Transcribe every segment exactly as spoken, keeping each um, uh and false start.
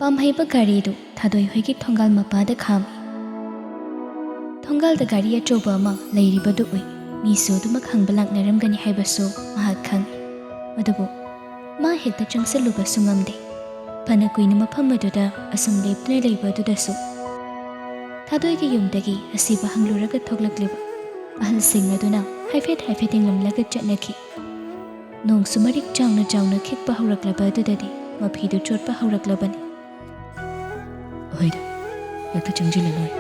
ꯄꯥꯝꯍꯩꯕ ꯒꯥꯔꯤꯗꯨ ꯊꯥꯗꯣꯏ ꯍꯣꯏꯒꯤ ꯊꯣꯡꯒꯥꯜ ꯃꯄꯥꯗ ꯈꯥꯝꯃꯤ꯫ ꯊꯣꯡꯒꯥꯜꯗ ꯒꯥꯔꯤ ꯑꯆꯧꯕ ꯑꯃ ꯂꯩꯔꯤꯕꯗꯨ ꯎꯏ꯫ ꯃꯤꯁꯨ ꯑꯗꯨꯃꯛ ꯍꯪꯕ ꯂꯥꯛꯅꯔꯝꯒꯅꯤ ꯍꯥꯏꯕꯁꯨ ꯃꯍꯥꯛ ꯈꯪꯏ꯫ ꯑꯗꯨꯕꯨ ꯃꯥ ꯍꯦꯛꯇ ꯆꯪꯁꯤꯜꯂꯨꯕꯁꯨ ꯉꯝꯗꯦ꯫ ꯐꯅ ꯀꯨꯏꯅ ꯃꯐꯝ ꯑꯗꯨꯗ ꯑꯁꯨꯝ ꯂꯦꯞꯇꯨꯅ ꯂꯩꯕ ꯑꯗꯨꯗꯁꯨ ꯊꯥꯗꯣꯏꯒꯤ ꯌꯨꯝꯗꯒꯤ ꯑꯁꯤꯕ ꯍꯪꯂꯨꯔꯒ ꯊꯣꯛꯂꯛꯂꯤꯕ ꯑꯍꯜꯁꯤꯡ ꯑꯗꯨꯅ ꯍꯥꯏꯐꯦꯠ ꯍꯥꯏꯐꯦꯠ ꯌꯦꯡꯂꯝꯂꯒ ꯆꯠꯅꯈꯤ꯫ ꯅꯣꯡꯁꯨ ꯃꯔꯤꯛ ꯆꯥꯎꯅ ꯆꯥꯎꯅ ꯈꯤꯛꯄ ꯍꯧꯔꯛꯂꯕ ꯑꯗꯨꯗꯗꯤ ꯃꯐꯤꯗꯨ ꯆꯣꯠꯄ ꯍꯧꯔꯛꯂꯕꯅꯤ꯫ "ꯍꯣꯏꯗ, ꯍꯦꯛꯇ ꯆꯪꯁꯤꯜꯂ ꯂꯣꯏꯔꯦ꯫"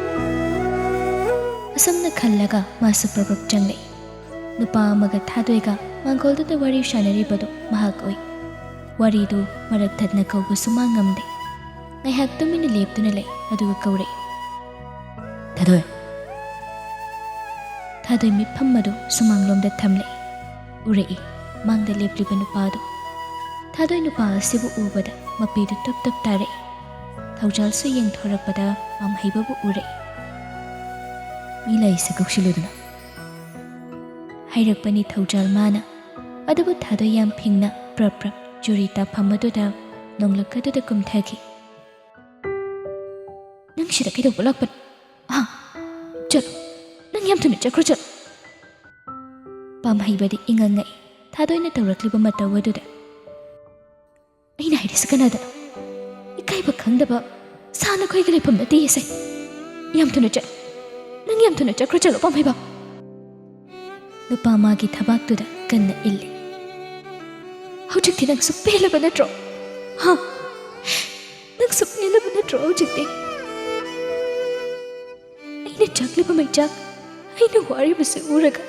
ꯑꯁꯨꯝꯅ ꯈꯜꯂꯒ ꯃꯥꯁꯨ ꯄ꯭ꯔꯞ ꯄ꯭ꯔꯞ ꯆꯪꯂꯛꯏ꯫ ꯅꯨꯄꯥ ꯑꯃꯒ ꯊꯥꯗꯣꯏꯒ ꯃꯥꯡꯒꯣꯜꯗꯨꯗ ꯋꯥꯔꯤ ꯁꯥꯟꯅꯔꯤꯕꯗꯨ ꯃꯍꯥꯛ ꯎꯏ꯫ ꯋꯥꯔꯤꯗꯨ ꯃꯔꯛ ꯊꯠꯅ ꯀꯧꯕꯁꯨ ꯃꯥ ꯉꯝꯗꯦ꯫ ꯉꯥꯏꯍꯥꯛ ꯇꯨꯃꯤꯟꯅ ꯂꯦꯞꯇꯨꯅ ꯂꯩ, ꯑꯗꯨꯒ ꯀꯧꯔꯛꯏ, "ꯊꯥꯗꯣꯏ!" ꯊꯥꯗꯣꯏ ꯃꯤꯠꯐꯝ ꯑꯗꯨ ꯁꯨꯃꯥꯡꯂꯣꯝꯗ ꯊꯝꯂꯛꯏ꯫ ꯎꯔꯛꯏ ꯃꯥꯡꯗ ꯂꯦꯞꯂꯤꯕ ꯅꯨꯄꯥꯗꯨ꯫ ꯊꯥꯗꯣꯏ ꯅꯨꯄꯥ ꯑꯁꯤꯕꯨ ꯎꯕꯗ ꯃꯄꯤꯗꯨ ꯇꯞ ꯇꯞ ꯇꯥꯔꯛꯏ꯫ ꯊꯧꯖꯥꯜꯁꯨ ꯌꯦꯡꯊꯣꯔꯛꯄꯗ ꯄꯥꯝꯍꯩꯕꯕꯨ ꯎꯔꯛꯏ꯫ "ꯃꯤ ꯂꯥꯛꯏꯁꯦ ꯀꯧꯁꯤꯜꯂꯨꯗꯅ꯫" ꯍꯥꯏꯔꯛꯄꯅꯤ ꯊꯧꯖꯥꯜ ꯃꯥꯅ꯫ ꯑꯗꯨꯕꯨ ꯊꯥꯗꯣꯏ ꯌꯥꯝ ꯐꯤꯡꯅ ꯄ꯭ꯔꯞ ꯄ꯭ꯔꯞ ꯆꯨꯔꯤ ꯇꯥꯐꯝ ꯑꯗꯨꯗ ꯅꯣꯡꯂꯛ ꯑꯗꯨꯗ ꯀꯨꯝꯊꯈꯤ꯫ "ꯅꯪ ꯁꯤꯗ ꯀꯩꯗꯧꯕ ꯂꯥꯛꯄꯅꯣ? ꯑꯍꯥ, ꯆꯠꯂꯣ, ꯅꯪ ꯌꯥꯝ ꯊꯨꯅ ꯆꯠꯈ꯭ꯔꯣ, ꯆꯠꯂꯣ꯫" ꯄꯥꯝꯍꯩꯕꯗꯤ ꯏꯉꯛ ꯉꯛꯏ ꯊꯥꯗꯣꯏꯅ ꯇꯧꯔꯛꯂꯤꯕ ꯃꯇꯧ ꯑꯗꯨꯗ꯫ "ꯑꯩꯅ ꯍꯥꯏꯔꯤꯁꯤ ꯀꯅꯥꯗꯅꯣ? ꯏꯀꯥꯏꯕ ꯈꯪꯗꯕ ꯁꯥ ꯅꯈꯣꯏꯒꯤ ꯂꯩꯐꯝ ꯅꯠꯇꯦ ꯁꯦ꯫ ꯌꯥꯝ ꯊꯨꯅ ꯆꯠꯂꯣ, ꯅꯪ ꯌꯥꯝ ꯊꯨꯅ ꯆꯠꯈ꯭ꯔꯣ, ꯆꯠꯂꯣ ꯄꯥꯝꯍꯩꯕ꯫" ꯅꯨꯄꯥ ꯃꯥꯒꯤ ꯊꯕꯥꯛꯇꯨꯗ ꯀꯟꯅ ꯏꯜꯂꯤ꯫ "ꯍꯧꯖꯤꯛꯇꯤ ꯅꯪꯁꯨ ꯄꯦꯜꯂꯕ ꯅꯠꯇ꯭ꯔꯣ? ꯍꯥ? ꯅꯪꯁꯨ ꯄꯦꯜꯂꯕ ꯅꯠꯇ꯭ꯔꯣ ꯍꯧꯖꯤꯛꯇꯤ? ꯑꯩꯅ ꯆꯥꯛꯂꯤꯕ ꯃꯩꯆꯥꯛ, ꯑꯩꯅ ꯋꯥꯔꯤꯕꯁꯤ ꯎꯔꯒ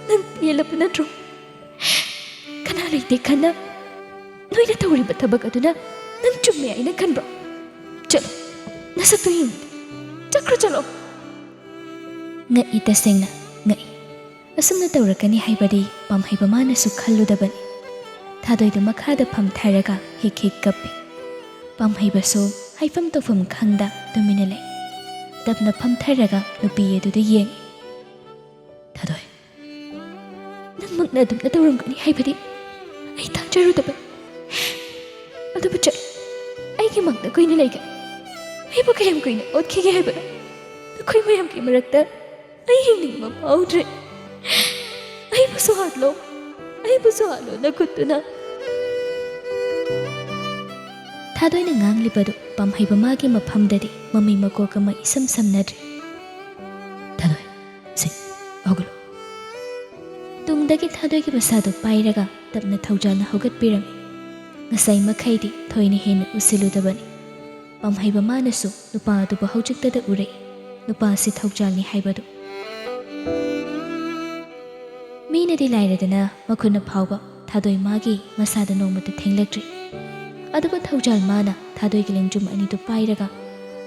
ꯅꯪ ꯄꯦꯜꯂꯕ ꯅꯠꯇ꯭ꯔꯣ? ꯀꯅꯥ ꯂꯩꯇꯦ ꯈꯟꯅ ꯅꯣꯏꯅ ꯇꯧꯔꯤꯕ ꯊꯕꯛ ꯑꯗꯨꯅ ꯅꯪ ꯆꯨꯝꯃꯦ ꯍꯥꯏꯅ ꯈꯟꯕ꯭ꯔꯣ? ꯆꯠꯂꯣ, ꯅꯁꯛꯇꯨ ꯌꯦꯡ, ꯆꯠꯈ꯭ꯔꯣ, ꯆꯠꯂꯣ꯫" ꯉꯛꯏ, ꯇꯁꯦꯡꯅ ꯉꯛꯏ꯫ ꯑꯁꯨꯝꯅ ꯇꯧꯔꯛꯀꯅꯤ ꯍꯥꯏꯕꯗꯤ ꯄꯥꯝꯍꯩꯕ ꯃꯥꯅꯁꯨ ꯈꯜꯂꯨꯗꯕꯅꯤ꯫ ꯊꯥꯗꯣꯏꯗꯨ ꯃꯈꯥꯗ ꯐꯝꯊꯔꯒ ꯍꯤꯛ ꯍꯤꯛ ꯀꯞꯄꯤ꯫ ꯄꯥꯝꯍꯩꯕꯁꯨ ꯍꯥꯏꯐꯝ ꯇꯧꯐꯝ ꯈꯪꯗ ꯇꯨꯃꯤꯟꯅ ꯂꯩ꯫ ꯇꯞꯅ ꯐꯝꯊꯔꯒ ꯅꯨꯄꯤ ꯑꯗꯨꯗ ꯌꯦꯡꯉꯤ꯫ "ꯊꯥꯗꯣꯏ, ꯅꯪꯃꯛꯅ ꯑꯗꯨꯝꯅ ꯇꯧꯔꯝꯒꯅꯤ ꯍꯥꯏꯕꯗꯤ ꯑꯩ ꯊꯥꯖꯔꯨꯗꯕꯅꯤ꯫ ꯑꯗꯨꯕꯨ ꯆꯠ, ꯑꯩꯒꯤ ꯃꯪꯗ ꯀꯨꯏꯅ ꯂꯩꯒꯦ? ꯑꯩꯕꯨ ꯀꯌꯥꯝ ꯀꯨꯏꯅ ꯑꯣꯠꯈꯤꯒꯦ ꯍꯥꯏꯕꯅꯣ? ꯅꯈꯣꯏ ꯃꯌꯥꯝꯒꯤ ꯃꯔꯛꯇ ꯑꯩ ꯍꯤꯡꯅꯤꯡꯕ ꯐꯥꯎꯗ꯭ꯔꯦ꯫ ꯑꯩꯕꯨꯁꯨ ꯍꯥꯠꯂꯣ, ꯑꯩꯕꯨꯁꯨ ꯍꯥꯠꯂꯣ ꯅꯈꯨꯠꯇꯨꯅ꯫ ꯊꯥꯗꯣꯏꯅ ꯉꯥꯡꯂꯤꯕꯗꯨ ꯄꯥꯝꯍꯩꯕ ꯃꯥꯒꯤ ꯃꯐꯝꯗꯗꯤ ꯃꯃꯩ ꯃꯀꯣꯛ ꯑꯃ ꯏꯁꯝ ꯁꯝꯅꯗ꯭ꯔꯦ꯫ ꯊꯥꯗꯣꯏ, ꯁꯦ, ꯍꯧꯒꯠꯂꯣ꯫ ꯇꯨꯡꯗꯒꯤ ꯊꯥꯗꯣꯏꯒꯤ ꯃꯁꯥꯗꯨ ꯄꯥꯏꯔꯒ ꯇꯞꯅ ꯊꯧꯖꯥꯜꯅ ꯍꯧꯒꯠꯄꯤꯔꯝꯃꯤ꯫ ꯉꯁꯥꯏ ꯃꯈꯩꯗꯤ ꯊꯣꯏꯅ ꯍꯦꯟꯅ ꯎꯁꯤꯜꯂꯨꯗꯕꯅꯤ꯫ ꯄꯥꯝꯍꯩꯕ ꯃꯥꯅꯁꯨ ꯅꯨꯄꯥ ꯑꯗꯨꯕꯨ ꯍꯧꯖꯤꯛꯇꯗ ꯎꯔꯛꯏ꯫ ꯅꯨꯄꯥ ꯑꯁꯤ ꯊꯧꯖꯥꯜꯅꯤ ꯍꯥꯏꯕꯗꯨ꯫ ꯃꯤꯅꯗꯤ ꯂꯥꯏꯔꯗꯅ ꯃꯈꯨꯠꯅ ꯐꯥꯎꯕ ꯊꯥꯗꯣꯏ ꯃꯥꯒꯤ ꯃꯁꯥꯗ ꯅꯣꯡꯃꯇ ꯊꯦꯡꯂꯛꯇ꯭ꯔꯤ꯫ ꯑꯗꯨꯕꯨ ꯊꯧꯖꯥꯜ ꯃꯥꯅ ꯊꯥꯗꯣꯏꯒꯤ ꯂꯦꯡꯖꯨꯝ ꯑꯅꯤꯗꯨ ꯄꯥꯏꯔꯒ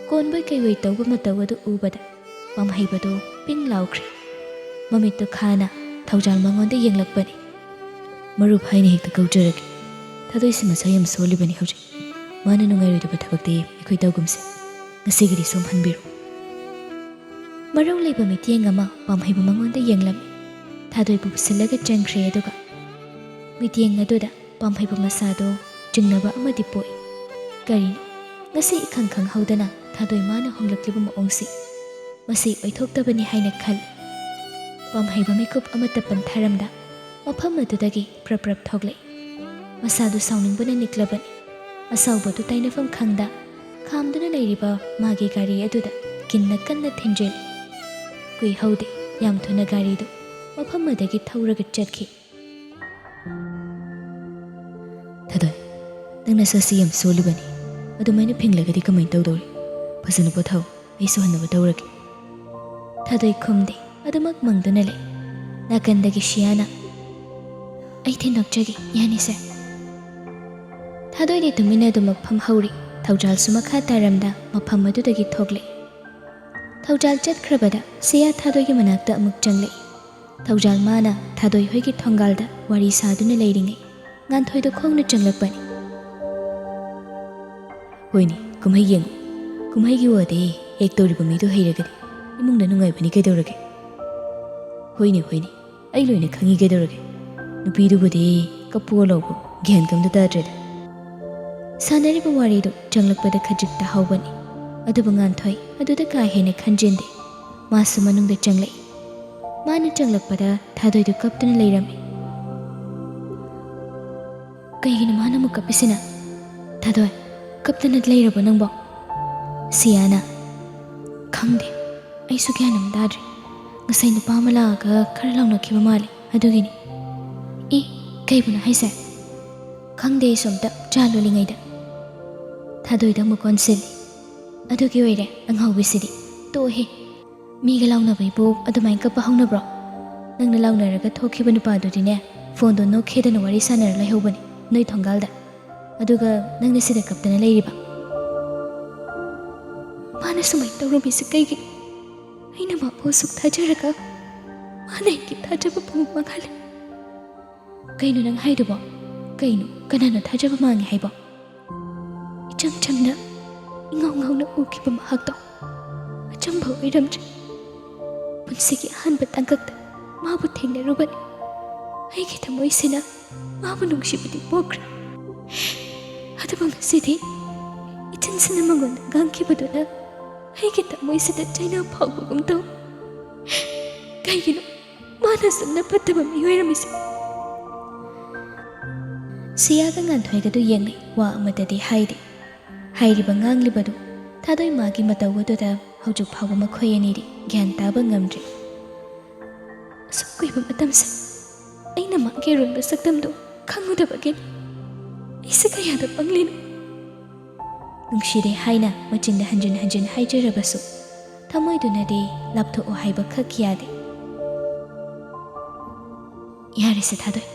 ꯀꯣꯟꯕꯣꯏ ꯀꯩꯕꯣꯏ ꯇꯧꯕ ꯃꯇꯧ ꯑꯗꯨ ꯎꯕꯗ ꯄꯥꯝꯍꯩꯕꯗꯨ ꯄꯤꯡ ꯂꯥꯎꯈ꯭ꯔꯦ꯫ ꯃꯃꯤꯠꯇꯨ ꯈꯥꯅ ꯊꯧꯖꯥꯜ ꯃꯉꯣꯟꯗ ꯌꯦꯡꯂꯛꯄꯅꯤ꯫ "ꯃꯔꯨꯞ ꯍꯥꯏꯅ ꯍꯦꯛꯇ ꯀꯧꯖꯔꯒꯦ꯫ ꯊꯥꯗꯣꯏꯁꯤ ꯃꯁꯥ ꯌꯥꯝ ꯁꯣꯜꯂꯤꯕꯅꯤ ꯍꯧꯖꯤꯛ꯫ ꯃꯥꯅ ꯅꯨꯡꯉꯥꯏꯔꯣꯏꯗꯕ ꯊꯕꯛꯇꯤ ꯑꯩꯈꯣꯏ ꯇꯧꯒꯨꯝꯁꯦ꯫ ꯉꯁꯤꯒꯤꯗꯤ ꯁꯣꯝ ꯍꯟꯕꯤꯔꯣ꯫" ꯃꯔꯧ ꯂꯩꯕ ꯃꯤꯠꯌꯦꯡ ꯑꯃ ꯄꯥꯝꯍꯩꯕ ꯃꯉꯣꯟꯗ ꯌꯦꯡꯂꯝꯃꯤ꯫ ꯊꯥꯗꯣꯏꯕꯨ ꯄꯨꯁꯤꯜꯂꯒ ꯆꯪꯈ꯭ꯔꯦ, ꯑꯗꯨꯒ ꯃꯤꯠꯌꯦꯡ ꯑꯗꯨꯗ ꯄꯥꯝꯍꯩꯕ ꯃꯁꯥꯗꯣ ꯆꯤꯡꯅꯕ ꯑꯃꯗꯤ ꯄꯣꯛꯏ꯫ ꯀꯔꯤꯅꯣ, ꯉꯁꯤ ꯏꯈꯪ ꯈꯪꯍꯧꯗꯅ ꯊꯥꯗꯣꯏ ꯃꯥꯅ ꯍꯣꯡꯂꯛꯂꯤꯕ ꯃꯑꯣꯡꯁꯤ? ꯃꯁꯤ ꯑꯣꯏꯊꯣꯛꯇꯕꯅꯤ ꯍꯥꯏꯅ ꯈꯜꯂꯤ꯫ ꯄꯥꯝꯍꯩꯕ ꯃꯤꯀꯨꯞ ꯑꯃꯠꯇ ꯄꯟꯊꯔꯝꯗ ꯃꯐꯝ ꯑꯗꯨꯗꯒꯤ ꯄ꯭ꯔꯞ ꯄ꯭ꯔꯞ ꯊꯣꯛꯂꯛꯏ꯫ ꯃꯁꯥꯗꯨ ꯁꯥꯎꯅꯤꯡꯕꯅ ꯅꯤꯛꯂꯕꯅꯤ꯫ ꯑꯁꯥꯎꯕꯗꯨ ꯇꯥꯏꯅꯐꯝ ꯈꯪꯗ ꯈꯥꯝꯗꯨꯅ ꯂꯩꯔꯤꯕ ꯃꯥꯒꯤ ꯒꯥꯔꯤ ꯑꯗꯨꯗ ꯀꯤꯟꯅ ꯀꯟꯅ ꯊꯤꯟꯖꯤꯜꯂꯤ꯫ ꯀꯨꯏꯍꯧꯗꯦ, ꯌꯥꯝ ꯊꯨꯅ ꯒꯥꯔꯤꯗꯨ ꯃꯐꯝ ꯑꯗꯨꯗꯒꯤ ꯊꯧꯔꯒ ꯆꯠꯈꯤ꯫ "ꯊꯥꯗꯣꯏ, ꯅꯪ ꯅꯁꯥꯁꯤ ꯌꯥꯝ ꯁꯣꯜꯂꯤꯕꯅꯤ꯫ ꯑꯗꯨꯃꯥꯏꯅ ꯐꯤꯡꯂꯒꯗꯤ ꯀꯃꯥꯏꯅ ꯇꯧꯗꯧꯔꯤ? ꯐꯖꯅ ꯄꯣꯊꯥꯎ, ꯑꯩ ꯁꯨꯍꯟꯅꯕ ꯇꯧꯔꯒꯦ꯫" ꯊꯥꯗꯣꯏ ꯈꯨꯝꯗꯦ, ꯑꯗꯨꯃꯛ ꯃꯪꯗꯨꯅ ꯂꯩ꯫ ꯅꯥꯀꯟꯗꯒꯤ ꯁꯤꯌꯥꯅ, "ꯑꯩ ꯊꯤꯟꯗꯣꯛꯆꯒꯦ, ꯌꯥꯅꯤ ꯁꯥꯔ꯫" ꯊꯥꯗꯣꯏꯗꯤ ꯇꯨꯃꯤꯟꯅ ꯑꯗꯨꯃꯛ ꯐꯝꯍꯧꯔꯤ꯫ ꯊꯧꯖꯥꯜꯁꯨ ꯃꯈꯥ ꯇꯥꯔꯝꯗ ꯃꯐꯝ ꯑꯗꯨꯗꯒꯤ ꯊꯣꯛꯂꯛꯏ꯫ ꯊꯧꯖꯥꯜ ꯆꯠꯈ꯭ꯔꯕꯗ ꯁꯤꯌꯥ ꯊꯥꯗꯣꯏꯒꯤ ꯃꯅꯥꯛꯇ ꯑꯃꯨꯛ ꯆꯪꯂꯛꯏ꯫ ꯊꯧꯖꯥꯜ ꯃꯥꯅ ꯊꯥꯗꯣꯏ ꯍꯣꯏꯒꯤ ꯊꯣꯡꯒꯥꯜꯗ ꯋꯥꯔꯤ ꯁꯥꯗꯨꯅ ꯂꯩꯔꯤꯉꯩ ꯉꯥꯟꯊꯣꯏꯗꯣ ꯈꯣꯡꯅ ꯆꯪꯂꯛꯄꯅꯤ꯫ "ꯍꯣꯏꯅꯦ, ꯀꯨꯝꯍꯩ ꯌꯦꯡꯉꯨ꯫ ꯀꯨꯝꯍꯩꯒꯤ ꯋꯥꯗꯤ ꯍꯦꯛ ꯇꯧꯔꯤꯕ ꯃꯤꯗꯨ ꯍꯩꯔꯒꯗꯤ ꯏꯃꯨꯡꯗ ꯅꯨꯡꯉꯥꯏꯕꯅꯤ ꯀꯩꯗꯧꯔꯒꯦ?" "ꯍꯣꯏꯅꯦ, ꯍꯣꯏꯅꯦ, ꯑꯩ ꯂꯣꯏꯅ ꯈꯪꯉꯤ ꯀꯩꯗꯧꯔꯒꯦ꯫ ꯅꯨꯄꯤꯗꯨꯕꯨꯗꯤ ꯀꯞꯄꯨ ꯂꯥꯎꯕ ꯒ꯭ꯌꯥꯟ ꯀꯝꯇ ꯇꯥꯗ꯭ꯔꯦꯗ꯫" ꯁꯥꯟꯅꯔꯤꯕ ꯋꯥꯔꯤꯗꯨ ꯆꯪꯂꯛꯄꯗ ꯈꯖꯤꯛ ꯇꯥꯍꯧꯕꯅꯤ꯫ ꯑꯗꯨꯕꯨ ꯉꯥꯟꯊꯣꯏ ꯑꯗꯨꯗ ꯀꯥ ꯍꯦꯟꯅ ꯈꯟꯖꯤꯟꯗꯦ꯫ ꯃꯥꯁꯨ ꯃꯅꯨꯡꯗ ꯆꯪꯂꯛꯏ꯫ ꯃꯥꯅ ꯆꯪꯂꯛꯄꯗ ꯊꯥꯗꯣꯏꯗꯨ ꯀꯞꯇꯨꯅ ꯂꯩꯔꯝꯃꯤ꯫ "ꯀꯩꯒꯤꯅꯣ ꯃꯥꯅ ꯑꯃꯨꯛ ꯀꯞꯄꯤꯁꯤꯅ? ꯊꯥꯗꯣꯏ, ꯀꯞꯇꯅ ꯂꯩꯔꯕꯣ ꯅꯪꯕꯣ?" ꯁꯤꯌꯥꯅ, "ꯈꯪꯗꯦ, ꯑꯩꯁꯨ ꯒ꯭ꯌꯥꯟ ꯑꯃ ꯇꯥꯗ꯭ꯔꯦ꯫ ꯉꯁꯥꯏ ꯅꯨꯄꯥ ꯑꯃ ꯂꯥꯛꯑꯒ ꯈꯔ ꯂꯥꯎꯅꯈꯤꯕ ꯃꯥꯜꯂꯦ, ꯑꯗꯨꯒꯤꯅꯤ꯫" "ꯏ, ꯀꯩꯕꯨꯅꯣ ꯍꯥꯏꯁꯦ?" "ꯈꯪꯗꯦ, ꯑꯩꯁꯨ ꯑꯝꯇ ꯆꯥ ꯂꯣꯜꯂꯤꯉꯩꯗ꯫" ꯊꯥꯗꯣꯏꯗ ꯑꯃꯨꯛ ꯑꯣꯟꯁꯤꯜꯂꯤ꯫ "ꯑꯗꯨꯒꯤ ꯑꯣꯏꯔꯦ ꯑꯉꯥꯎꯕꯤꯁꯤꯗꯤ꯫ ꯇꯣꯛꯑꯣꯍꯦ, ꯃꯤꯒ ꯂꯥꯎꯅꯕꯩꯕꯨ ꯑꯗꯨꯃꯥꯏꯅ ꯀꯞꯄ ꯍꯧꯅꯕ꯭ꯔꯣ? ꯅꯪꯅ ꯂꯥꯎꯅꯔꯒ ꯊꯣꯛꯈꯤꯕ ꯅꯨꯄꯥꯗꯨꯗꯤꯅꯦ, ꯐꯣꯟꯗꯣ ꯅꯣꯛꯈꯦꯗꯅ ꯋꯥꯔꯤ ꯁꯥꯟꯅꯔ ꯂꯩꯍꯧꯕꯅꯤ ꯅꯣꯏ ꯊꯣꯡꯒꯥꯜꯗ꯫ ꯑꯗꯨꯒ ꯅꯪꯅ ꯁꯤꯗ ꯀꯞꯇꯅ ꯂꯩꯔꯤꯕ?" "ꯃꯥꯅ ꯁꯨꯃꯥꯏꯅ ꯇꯧꯔꯝꯃꯤꯁꯦ ꯀꯩꯒꯤꯅꯣ? ꯑꯩꯅ ꯃꯥꯕꯨ ꯑꯁꯨꯛ ꯊꯥꯖꯔꯒ ꯃꯥꯅ ꯑꯩꯒꯤ ꯊꯥꯖꯕ ꯄꯨꯝꯕ ꯃꯥꯡꯍꯜꯂꯦ꯫" "ꯀꯩꯅꯣ ꯅꯪ ꯍꯥꯏꯗꯨꯕꯣ? ꯀꯩꯅꯣ? ꯀꯅꯥꯅꯣ ꯊꯥꯖꯕ ꯃꯥꯡꯉꯦ ꯍꯥꯏꯕꯣ?" "ꯏꯆꯝ ꯆꯝꯅ, ꯏꯉꯥꯎ ꯉꯥꯎꯅ ꯎꯈꯤꯕ ꯃꯍꯥꯛꯇꯣ ꯑꯆꯝꯕ ꯑꯣꯏꯔꯝꯗ꯭ꯔꯦ꯫ ꯄꯨꯟꯁꯤꯒꯤ ꯑꯍꯥꯟꯕ ꯇꯥꯡꯀꯛꯇ ꯃꯥꯕꯨ ꯊꯦꯡꯅꯔꯨꯕꯅꯤ꯫ ꯑꯩꯒꯤ ꯊꯃꯣꯏꯁꯤꯅ ꯃꯥꯕꯨ ꯅꯨꯡꯁꯤꯕꯗꯤ ꯄꯣꯛꯈ꯭ꯔꯦ꯫ ꯑꯗꯨꯕꯨ ꯉꯁꯤꯗꯤ ꯏꯆꯤꯟꯁꯤꯅ ꯃꯉꯣꯟꯗ ꯉꯥꯡꯈꯤꯕꯗꯨꯅ ꯑꯩꯒꯤ ꯊꯃꯣꯏꯁꯤꯗ ꯆꯩꯅꯥ ꯐꯥꯎꯕꯒꯨꯝ ꯇꯧ꯫ ꯀꯩꯒꯤꯅꯣ ꯃꯥꯅ ꯑꯁꯨꯝꯅ ꯐꯠꯇꯕ ꯃꯤ ꯑꯣꯏꯔꯝꯃꯤꯁꯦ?" ꯁꯤꯌꯥꯒ ꯉꯥꯟꯊꯣꯏꯒꯗꯨ ꯌꯦꯡꯅꯩ, ꯋꯥ ꯑꯃꯠꯇꯗꯤ ꯍꯥꯏꯗꯦ꯫ ꯍꯥꯏꯔꯤꯕ ꯉꯥꯡꯂꯤꯕꯗꯨ ꯊꯥꯗꯣꯏ ꯃꯥꯒꯤ ꯃꯇꯧ ꯑꯗꯨꯗ ꯍꯧꯖꯤꯛ ꯐꯥꯎꯕ ꯃꯈꯣꯏ ꯑꯅꯤꯗꯤ ꯒ꯭ꯌꯥꯟ ꯇꯥꯕ ꯉꯝꯗ꯭ꯔꯤ꯫ ꯑꯁꯨꯛ ꯀꯨꯏꯕ ꯃꯇꯝꯁꯦ ꯑꯩꯅ ꯃꯥꯒꯤ ꯑꯔꯣꯟꯕ ꯁꯛꯇꯝꯗꯨ ꯈꯪꯉꯨꯗꯕꯒꯤꯅꯤ꯫ ꯑꯩꯁꯦ ꯀꯌꯥꯗ ꯄꯪꯂꯤꯅꯣ꯫ ꯅꯨꯡꯁꯤꯔꯦ ꯍꯥꯏꯅ ꯃꯆꯤꯟꯗ ꯍꯟꯖꯤꯟ ꯍꯟꯖꯤꯟ ꯍꯥꯏꯖꯔꯕꯁꯨ ꯊꯃꯣꯏꯗꯨꯅꯗꯤ ꯂꯥꯞꯊꯣꯛꯑꯣ ꯍꯥꯏꯕ ꯈꯛ ꯌꯥꯗꯦ꯫ "ꯌꯥꯔꯦꯁꯦ ꯊꯥꯗꯣꯏ,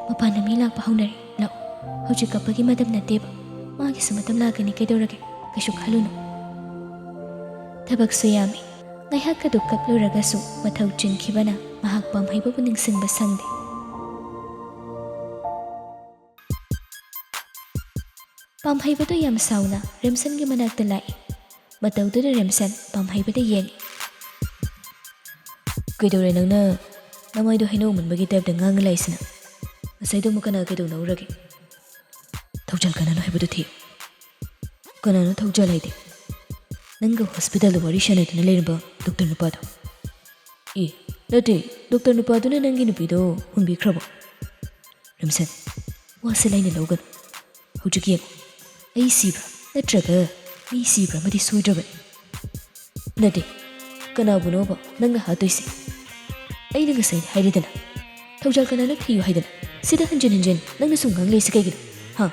ꯃꯄꯥꯟꯗ ꯃꯤ ꯂꯥꯛꯄ ꯍꯧꯅꯔꯦ, ꯂꯥꯛꯑꯣ꯫ ꯍꯧꯖꯤꯛ ꯀꯞꯄꯒꯤ ꯃꯇꯝ ꯅꯠꯇꯦꯕ, ꯃꯥꯒꯤꯁꯨ ꯃꯇꯝ ꯂꯥꯛꯀꯅꯤ, ꯀꯩꯗꯧꯔꯒꯦ? ꯀꯩꯁꯨ ꯈꯜꯂꯨꯅꯨ꯫" ꯊꯕꯛꯁꯨ ꯌꯥꯝꯃꯤ꯫ ꯉꯥꯏꯍꯥꯛ ꯑꯗꯨ ꯀꯞꯂꯨꯔꯒꯁꯨ ꯃꯊꯧ ꯆꯤꯟꯈꯤꯕꯅ ꯃꯍꯥꯛ ꯄꯥꯝꯍꯩꯕꯕꯨ ꯅꯤꯡꯁꯤꯡꯕ ꯁꯪꯗꯦ꯫ ꯄꯥꯝꯍꯩꯕꯗꯨ ꯌꯥꯝ ꯁꯥꯎꯅ ꯔꯦꯝꯁꯟꯒꯤ ꯃꯅꯥꯛꯇ ꯂꯥꯛꯏ꯫ ꯃꯇꯧꯗꯨꯗ ꯔꯦꯝꯁꯟ ꯄꯥꯝꯍꯩꯕꯗ ꯌꯦꯡꯉꯤ꯫ "ꯀꯩꯗꯧꯔꯦ ꯅꯪꯅ ꯅꯃꯥꯏꯗꯣ ꯍꯩꯅꯧ ꯃꯨꯟꯕꯒꯤ ꯇꯥꯏꯞꯇ ꯉꯥꯡꯉ ꯂꯩꯁꯤꯅ? ꯉꯁꯥꯏꯗꯣ ꯑꯃꯨꯛ ꯀꯅꯥ ꯀꯩꯗꯧꯅꯧꯔꯒꯦ?" ꯊꯧꯖꯥꯜ ꯀꯅꯥꯅꯣ ꯍꯥꯏꯕꯗꯨ ꯊꯤꯌꯨ꯫ ꯀꯅꯥꯅꯣ ꯊꯧꯖꯥꯜ ꯍꯥꯏꯗꯤ? ꯅꯪꯒ ꯍꯣꯁꯄꯤꯇꯥꯜꯗ ꯋꯥꯔꯤ ꯁꯥꯟꯅꯗꯨꯅ ꯂꯩꯔꯝꯕ ꯗꯣꯛꯇꯔ ꯅꯨꯄꯥꯗꯣ? ꯑꯦ, ꯅꯠꯇꯦ, ꯗꯣꯛꯇꯔ ꯅꯨꯄꯥꯗꯨꯅ ꯅꯪꯒꯤ ꯅꯨꯄꯤꯗꯣ ꯍꯨꯟꯕꯤꯈ꯭ꯔꯕꯣ? ꯔꯦꯝꯁꯟ, ꯋꯥꯁꯦ ꯂꯥꯏꯅ ꯂꯧꯒꯅꯨ꯫ ꯍꯧꯖꯤꯛ ꯌꯦꯡꯉꯨ, ꯑꯩ ꯁꯤꯕ꯭ꯔꯥ ꯅꯠꯇ꯭ꯔꯒ ꯃꯤ ꯁꯤꯕ꯭ꯔꯥ ꯑꯃꯗꯤ ꯁꯣꯏꯗ꯭ꯔꯕꯅꯤ꯫ ꯅꯠꯇꯦ, ꯀꯅꯥꯕꯨꯅꯣꯕ ꯅꯪꯅ ꯍꯥꯠꯇꯣꯏꯁꯦ? ꯑꯩꯅ ꯉꯁꯥꯏ ꯍꯥꯏꯔꯤꯗꯅ, ꯊꯧꯖꯥꯜ ꯀꯅꯥꯅꯣ ꯊꯤꯌꯨ ꯍꯥꯏꯗꯅ꯫ ꯁꯤꯗ ꯍꯟꯖꯤꯟ ꯍꯟꯖꯤꯟ ꯅꯪꯅ ꯁꯨꯝ ꯉꯥꯡꯂꯩꯁꯤ ꯀꯩꯒꯤꯅꯣ? ꯍꯥ?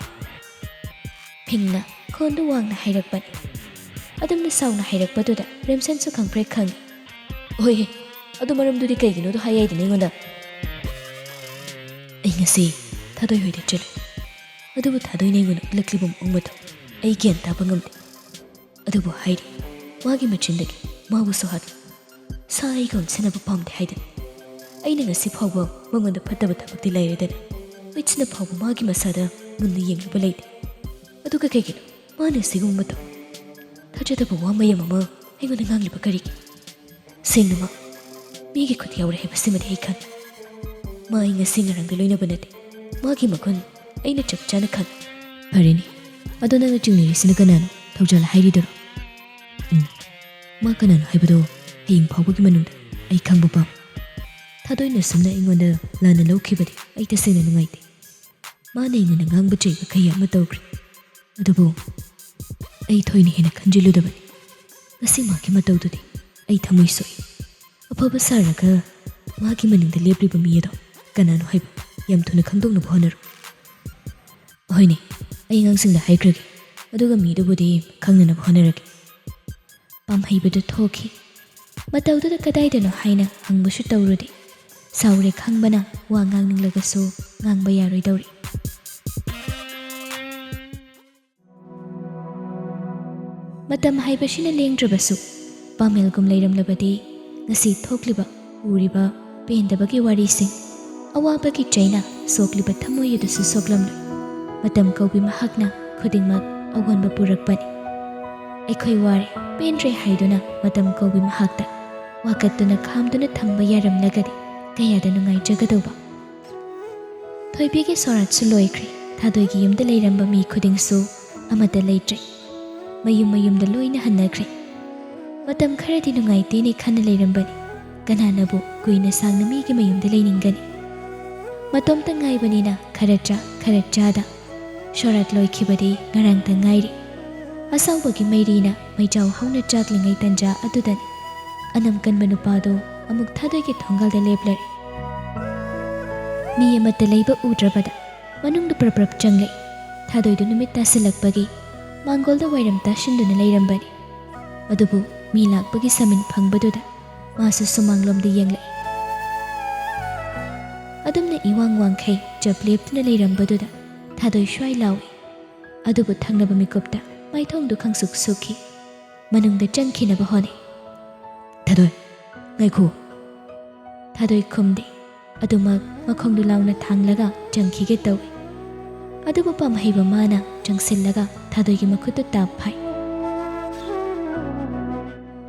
ꯐꯤꯡꯅ ꯈꯣꯟꯗꯨ ꯋꯥꯡꯅ ꯍꯥꯏꯔꯛꯄꯅꯤ꯫ ꯑꯗꯨꯝꯅ ꯁꯥꯎꯅ ꯍꯥꯏꯔꯛꯄꯗꯨꯗ ꯔꯦꯝꯁꯟꯁꯨ ꯈꯪꯄ꯭ꯔꯦꯛ ꯈꯪꯉꯤ꯫ ꯍꯣꯏꯍꯦ, ꯑꯗꯨ ꯃꯔꯝꯗꯨꯗꯤ ꯀꯩꯒꯤꯅꯣꯗꯣ ꯍꯥꯏ ꯌꯥꯏꯗꯅ ꯑꯩꯉꯣꯟꯗ꯫ ꯑꯩ ꯉꯁꯤ ꯊꯥꯗꯣꯏ ꯍꯣꯏꯗ ꯆꯠꯂꯨꯏ꯫ ꯑꯗꯨꯕꯨ ꯊꯥꯗꯣꯏꯅ ꯑꯩꯉꯣꯟꯗ ꯎꯠꯂꯛꯂꯤꯕ ꯃꯑꯣꯡ ꯃꯇꯧ ꯑꯩ ꯒ꯭ꯌꯥꯟ ꯇꯥꯕ ꯉꯝꯗꯦ꯫ ꯑꯗꯨꯕꯨ ꯍꯥꯏꯔꯤ, ꯃꯥꯒꯤ ꯃꯆꯤꯟꯗꯒꯤ ꯃꯥꯕꯨꯁꯨ ꯍꯥꯠꯂꯤ꯫ ꯁꯥ ꯑꯩꯒ ꯑꯣꯟꯁꯤꯟꯅꯕ ꯄꯥꯝꯗꯦ ꯍꯥꯏꯗꯅ꯫ ꯑꯩꯅ ꯉꯁꯤ ꯐꯥꯎꯕ ꯃꯉꯣꯟꯗ ꯐꯠꯇꯕ ꯊꯕꯛꯇꯤ ꯂꯩꯔꯗꯅ, ꯃꯤꯠꯁꯤꯅ ꯐꯥꯎꯕ ꯃꯥꯒꯤ ꯃꯁꯥꯗ ꯃꯨꯟꯅ ꯌꯦꯡꯂꯨꯕ ꯂꯩꯇꯦ꯫ ꯑꯗꯨꯒ ꯀꯩꯒꯤꯅꯣ ꯃꯥꯅ ꯑꯁꯤꯒꯨꯝꯕ ꯃꯇꯧ ꯊꯥꯖꯗꯕ ꯋꯥ ꯃꯌꯥꯝ ꯑꯃ ꯑꯩꯉꯣꯟꯗ ꯉꯥꯡꯂꯤꯕ ꯀꯔꯤꯒꯤ? ꯁꯦꯡꯅꯃꯛ ꯃꯤꯒꯤ ꯈꯨꯠ ꯌꯥꯎꯔꯦ ꯍꯥꯏꯕꯁꯤꯃꯗꯤ ꯑꯩ ꯈꯪꯉꯤ꯫ ꯃꯥ ꯑꯩ ꯉꯁꯤ ꯉꯔꯥꯡꯗ ꯂꯣꯏꯅꯕ ꯅꯠꯇꯦ꯫ ꯃꯥꯒꯤ ꯃꯒꯨꯟ ꯑꯩꯅ ꯆꯞ ꯆꯥꯅ ꯈꯪꯉꯤ꯫ ꯐꯔꯦꯅꯦ, ꯑꯗꯣ ꯅꯪꯅ ꯆꯤꯡꯅꯔꯤꯁꯤꯅ ꯀꯅꯥꯅꯣ? ꯊꯧꯖꯥꯜ ꯍꯥꯏꯔꯤꯗꯨꯔꯣ? ꯎꯝ, ꯃꯥ ꯀꯅꯥꯅꯣ ꯍꯥꯏꯕꯗꯣ ꯍꯌꯦꯡ ꯐꯥꯎꯕꯒꯤ ꯃꯅꯨꯡꯗ ꯑꯩ ꯈꯪꯕ ꯄꯥꯝꯃꯤ꯫ ꯊꯥꯗꯣꯏꯅ ꯑꯁꯨꯝꯅ ꯑꯩꯉꯣꯟꯗ ꯂꯥꯟꯅ ꯂꯧꯈꯤꯕꯗꯤ ꯑꯩ ꯇꯁꯦꯡꯅ ꯅꯨꯡꯉꯥꯏꯇꯦ꯫ ꯃꯥꯅ ꯑꯩꯉꯣꯟꯗ ꯉꯥꯡꯕ ꯆꯩꯕ ꯀꯌꯥ ꯑꯃ ꯇꯧꯈ꯭ꯔꯦ꯫ ꯑꯗꯨꯕꯨ ꯑꯩ ꯊꯣꯏꯅ ꯍꯦꯟꯅ ꯈꯟꯖꯤꯜꯂꯨꯗꯕꯅꯤ꯫ ꯉꯁꯤ ꯃꯥꯒꯤ ꯃꯇꯧꯗꯨꯗꯤ ꯑꯩ ꯊꯃꯣꯏ ꯁꯣꯛꯏ꯫ ꯑꯐꯕ ꯁꯥꯔꯒ ꯃꯥꯒꯤ ꯃꯅꯤꯡꯗ ꯂꯦꯞꯂꯤꯕ ꯃꯤ ꯑꯗꯣ ꯀꯅꯥꯅꯣ ꯍꯥꯏꯕ ꯌꯥꯝ ꯊꯨꯅ ꯈꯪꯗꯣꯛꯅꯕ ꯍꯣꯠꯅꯔꯣ꯫ ꯍꯣꯏꯅꯦ, ꯑꯩ ꯑꯉꯥꯡꯁꯤꯡꯗ ꯍꯥꯏꯈ꯭ꯔꯒꯦ, ꯑꯗꯨꯒ ꯃꯤꯗꯨꯕꯨꯗꯤ ꯈꯪꯅꯅꯕ ꯍꯣꯠꯅꯔꯒꯦ꯫ ꯄꯥꯝꯍꯩꯕꯗꯨ ꯊꯣꯛꯈꯤ꯫ ꯃꯇꯧꯗꯨꯗ ꯀꯗꯥꯏꯗꯅꯣ ꯍꯥꯏꯅ ꯍꯪꯕꯁꯨ ꯇꯧꯔꯨꯗꯦ꯫ ꯁꯥꯎꯔꯦ ꯈꯪꯕꯅ ꯋꯥ ꯉꯥꯡꯅꯤꯡꯂꯒꯁꯨ ꯉꯥꯡꯕ ꯌꯥꯔꯣꯏꯗꯧꯔꯤ꯫ ꯃꯇꯝ ꯍꯥꯏꯕꯁꯤꯅ ꯂꯦꯡꯗ꯭ꯔꯕꯁꯨ, ꯄꯥꯃꯦꯜꯒꯨꯝ ꯂꯩꯔꯝꯂꯕꯗꯤ ꯉꯁꯤ ꯊꯣꯛꯂꯤꯕ, ꯎꯔꯤꯕ ꯄꯦꯟꯗꯕꯒꯤ ꯋꯥꯔꯤꯁꯤꯡ, ꯑꯋꯥꯕꯒꯤ ꯆꯩꯅ ꯁꯣꯛꯂꯤꯕ ꯊꯃꯣꯏ ꯑꯗꯨꯁꯨ ꯁꯣꯛꯂꯝꯂꯣꯏ꯫ ꯃꯇꯝ ꯀꯧꯕꯤ ꯃꯍꯥꯛꯅ ꯈꯨꯗꯤꯡꯃꯛ ꯑꯑꯣꯟꯕ ꯄꯨꯔꯛꯄꯅꯤ꯫ ꯑꯩꯈꯣꯏ ꯋꯥꯔꯦ, ꯄꯦꯟꯗ꯭ꯔꯦ ꯍꯥꯏꯗꯨꯅ ꯃꯇꯝ ꯀꯧꯕꯤ ꯃꯍꯥꯛꯇ ꯋꯥꯀꯠꯇꯨꯅ ꯈꯥꯝꯗꯨꯅ ꯊꯝꯕ ꯌꯥꯔꯝꯂꯒꯗꯤ ꯀꯌꯥꯗ ꯅꯨꯡꯉꯥꯏꯖꯒꯗꯧꯕ꯫ ꯊꯣꯏꯕꯤꯒꯤ ꯁꯣꯔꯥꯠꯁꯨ ꯂꯣꯏꯈ꯭ꯔꯦ꯫ ꯊꯥꯗꯣꯏꯒꯤ ꯌꯨꯝꯗ ꯂꯩꯔꯝꯕ ꯃꯤ ꯈꯨꯗꯤꯡꯁꯨ ꯑꯃꯠꯇ ꯂꯩꯇ꯭ꯔꯦ꯫ ꯃꯌꯨꯝ ꯃꯌꯨꯝꯗ ꯂꯣꯏꯅ ꯍꯟꯅꯈ꯭ꯔꯦ꯫ ꯃꯇꯝ ꯈꯔꯗꯤ ꯅꯨꯡꯉꯥꯏꯇꯦꯅꯦ ꯈꯟꯅ ꯂꯩꯔꯝꯕꯅꯤ꯫ ꯀꯅꯥꯅꯕꯨ ꯀꯨꯏꯅ ꯁꯥꯡꯅ ꯃꯤꯒꯤ ꯃꯌꯨꯝꯗ ꯂꯩꯅꯤꯡꯒꯅꯤ? ꯃꯇꯣꯝꯇ ꯉꯥꯏꯕꯅꯤꯅ ꯈꯔ ꯆꯥ, ꯈꯔ ꯆꯥꯗ ꯁꯣꯔꯥꯠ ꯂꯣꯏꯈꯤꯕꯗꯤ ꯉꯔꯥꯡꯇ ꯉꯥꯏꯔꯤ꯫ ꯑꯁꯥꯎꯕꯒꯤ ꯃꯩꯔꯤꯅ ꯃꯩꯖꯥꯎ ꯍꯧꯅ ꯆꯥꯛꯂꯤꯉꯩ ꯇꯟꯖꯥ ꯑꯗꯨꯗꯅꯤ ꯑꯅꯝ ꯀꯟꯕ ꯅꯨꯄꯥꯗꯨ ꯑꯃꯨꯛ ꯊꯥꯗꯣꯏꯒꯤ ꯊꯣꯡꯒꯥꯜꯗ ꯂꯦꯞꯂꯔꯦ꯫ ꯃꯤ ꯑꯃꯠꯇ ꯂꯩꯕ ꯎꯗ꯭ꯔꯕꯗ ꯃꯅꯨꯡꯗ ꯄ꯭ꯔꯞ ꯄ꯭ꯔꯞ ꯆꯪꯂꯛꯏ꯫ ꯊꯥꯗꯣꯏꯗꯨ ꯅꯨꯃꯤꯠ ꯇꯥꯁꯤꯜꯂꯛꯄꯒꯤ ꯃꯥꯡꯒꯣꯜꯗ ꯋꯥꯏꯔꯝ ꯇꯥꯁꯤꯟꯗꯨꯅ ꯂꯩꯔꯝꯕꯅꯤ꯫ ꯑꯗꯨꯕꯨ ꯃꯤ ꯂꯥꯛꯄꯒꯤ ꯁꯃꯤꯟ ꯐꯪꯕꯗꯨꯗ ꯃꯥꯁꯨ ꯁꯨꯃꯥꯡꯂꯣꯝꯗ ꯌꯦꯡꯂꯛꯏ꯫ ꯑꯗꯨꯝꯅ ꯏꯋꯥꯡ ꯋꯥꯡꯈꯩ ꯆꯞ ꯂꯦꯞꯇꯨꯅ ꯂꯩꯔꯝꯕꯗꯨꯗ ꯊꯥꯗꯣꯏ ꯁ꯭ꯋꯥꯏ ꯂꯥꯎꯏ꯫ ꯑꯗꯨꯕꯨ ꯊꯪꯅꯕ ꯃꯤꯀꯨꯞꯇ ꯃꯥꯏꯊꯣꯡꯗꯨ ꯈꯪꯁꯨꯛ ꯁꯨꯛꯈꯤ꯫ ꯃꯅꯨꯡꯗ ꯆꯪꯈꯤꯅꯕ ꯍꯣꯠꯅꯩ꯫ "ꯊꯥꯗꯣꯏ, ꯉꯥꯏꯈꯣ!" ꯊꯥꯗꯣꯏ ꯈꯨꯝꯗꯦ꯫ ꯑꯗꯨꯃꯛ ꯃꯈꯣꯡꯗꯨ ꯂꯥꯎꯅ ꯊꯥꯡꯂꯒ ꯆꯪꯈꯤꯒꯦ ꯇꯧꯏ꯫ ꯑꯗꯨꯕꯨ ꯄꯥꯝꯍꯩꯕ ꯃꯥꯅ ꯆꯪꯁꯤꯜꯂꯒ ꯊꯥꯗꯣꯏꯒꯤ ꯃꯈꯨꯠꯇꯨ ꯇꯥꯞ ꯐꯥꯏ꯫